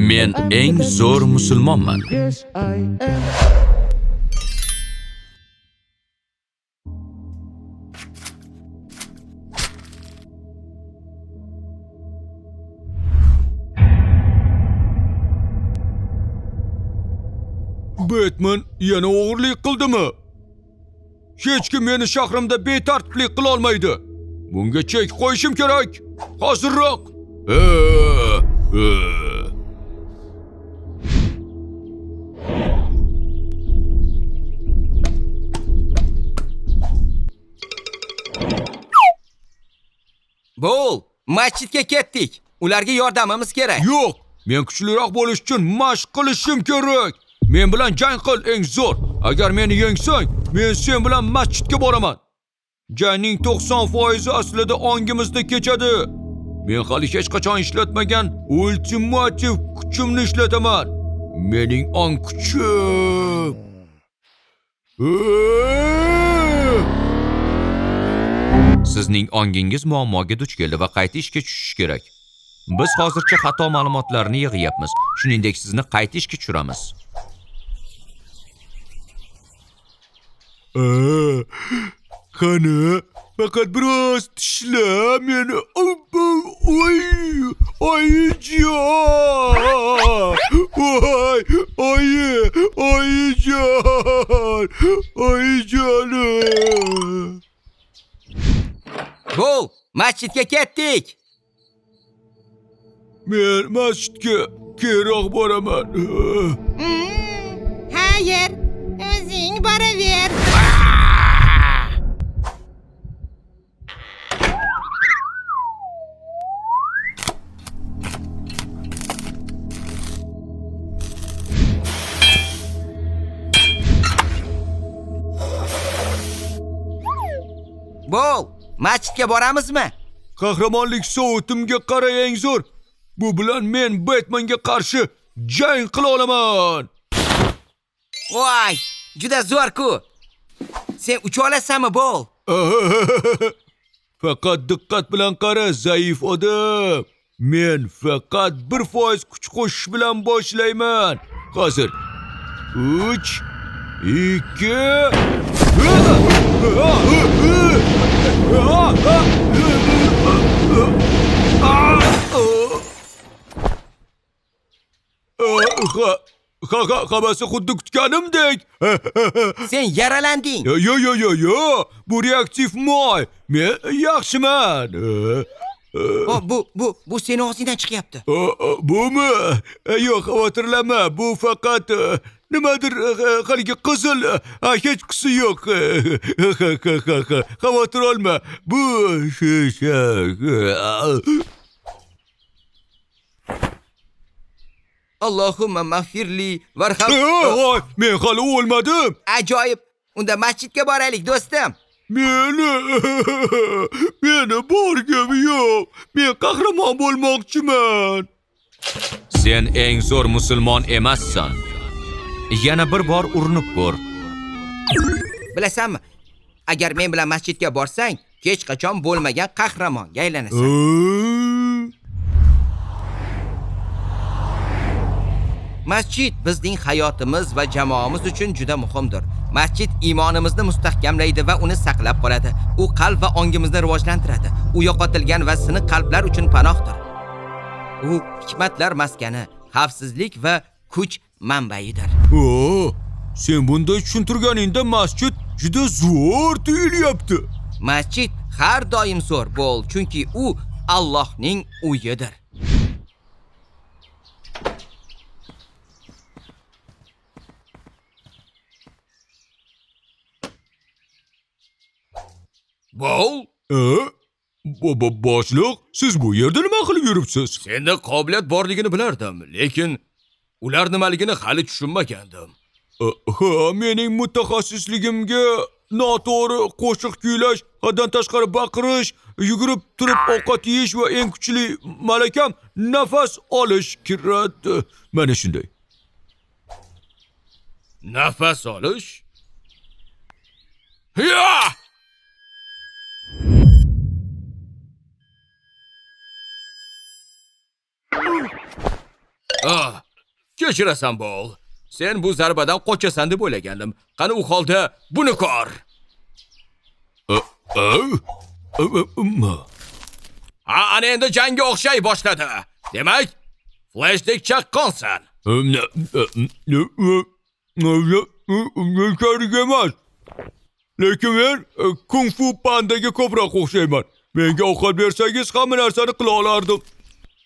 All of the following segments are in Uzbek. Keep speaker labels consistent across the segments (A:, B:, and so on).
A: Men eng zo'r musulmonman. Batman yana o'g'irlik qildimi? Hech kim meni shahrimda betartiblik qila olmaydi. Bunga chek qo'yishim kerak. Hozirroq.
B: Bo'l, masjidga ketdik. Ularga yordamimiz kerak.
A: Yo'q, men kuchliroq bo'lish uchun mashq qilishim kerak. Men bilan jang qil eng zo'r. Agar meni yengsang, men sen bilan masjidga boraman. Jangning 90% aslida ongimizda kechadi. Men hali hech qachon ishlatmagan ultimativ kuchimni ishlataman. Mening ong kuchim. Sizning ongingiz muammoga duch keldi va qayta ishga tushishi kerak. Biz hozircha xato ma'lumotlarni yig'yapmiz. Shuningdek, sizni qayta ishga tushiramiz.
C: Qani, faqat biroz tishla meni. Oy, oyijon! Voy, oyi, oyijon! Oyijonim!
B: Bo'l, masjidga ketdik.
C: Men masjidga keyinroq boraman.
D: Xayr, o'zing boraver.
B: Bo'l, masjidga boramizmi?
A: Qahramonlik sovutimga qara eng zo'r. Bu bilan men Batmanga qarshi jang qila olaman.
B: Voy, juda zo'r-ku. Sen ucha olasanmi, Bo'l?
A: Faqat diqqat bilan qara, zaif odam. Men faqat 1% kuch qo'shish bilan boshlayman. Hozir. 3 2 Ha, hammasi xuddi kutganimdek.
B: Sen yaralanding.
A: Yo, yo, yo, yo. Bu reaktiv moy. Men yaxshiman.
B: Bu seni og'zingdan chiqyapti.
A: Bumi? Yo'q, xavotirlanma. Bu faqat nimadir haligi qizil, hechqisi yo'q. Xavotir olma. Bu
B: Allohumma mag'firli varham.
A: Men hali o'lmadim.
B: Ajoyib. Unda masjidga boraylik, do'stim.
A: Meni borgim yo'q. Men qahramon bo'lmoqchiman. Sen eng zo'r musulmon emassan. Yana bir bor urinib ko'r.
B: Bilasanmi? Agar men bilan masjidga borsang, hech qachon bo'lmagan qahramonga aylanasan. Masjid bizning hayotimiz va jamoamiz uchun juda muhimdir. Masjid iymonimizni mustahkamlaydi va uni saqlab qoladi. U qalb va ongimizni rivojlantiradi. U yo'qotilgan va siniq qalblar uchun panohdir. U hikmatlar maskani, xavfsizlik va kuch manbaidir.
A: Sen bunday tushuntirganingda masjid juda zo'r tuyulyapti.
B: Masjid har doim zo'r bo'l, chunki u Allohning uyidir.
A: Bo'l? Boshliq, siz bu yerda nima qilib yuribsiz?
C: Senda qobiliyat borligini bilardim, lekin ular nimaligini hali tushunmagandim.
A: Ha, mening mutaxassisligimga noto'g'ri qo'shiq kuylash, haddan tashqari baqirish, yugurib turib ovqat yeyish va eng kuchli malakam nafas olish kiradi. Mana shunday.
C: Nafas olish? Ya! Ah, kechirasan, Bol. Sen bu zarbadan qochasan deb o'ylagandim. Qani u holda buni ko'r. Ha, ana endi jangga o'xshay boshladi. Demak, Flashdek chaqqonsan.
A: Kerak emas. Lekin men Kung Fu Pandaga ko'proq o'xshayman. Menga ovqat bersangiz hamma narsani qila olardim.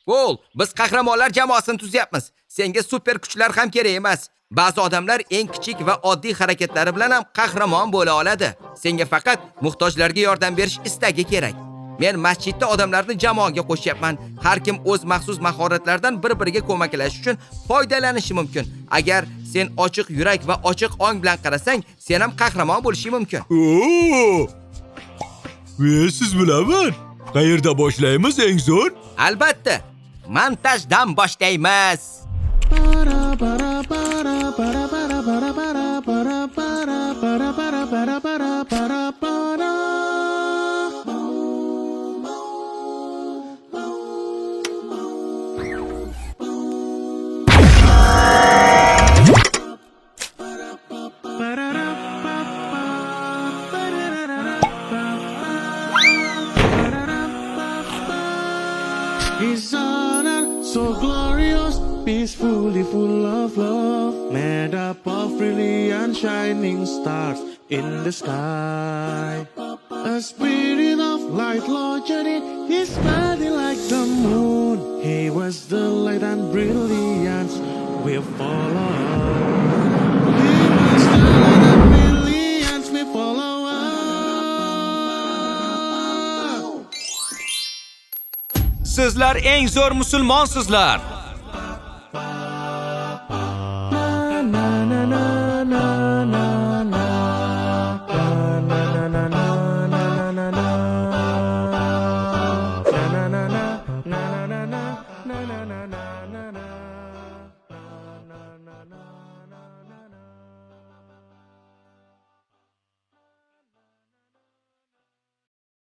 B: Gol, biz qahramonlar jamoasini tuzyapmiz. Senga super kuchlar ham kerak emas. Ba'zi odamlar eng kichik va oddiy harakatlari bilan ham qahramon bo'la oladi. Senga faqat muhtojlarga yordam berish istagi kerak. Men masjidda odamlarni jamoaga qo'shyapman. Har kim o'z maxsus mahoratlaridan bir-biriga ko'maklashish uchun foydalanishi mumkin. Agar sen ochiq yurak va ochiq ong bilan qarasang, sen ham qahramon bo'lishing mumkin.
A: Oo! Men siz bilaman. Qayerda boshlaymiz eng zo'r?
B: Albatta, montajdan boshlaymiz.
E: His honor so glorious, peacefully full of love, made up of brilliant shining stars in the sky. A spirit of light lodged in his body like the moon. He was the light and brilliance we follow. He was the light and brilliance we follow.
A: Sizlar eng zo'r musulmonsizlar.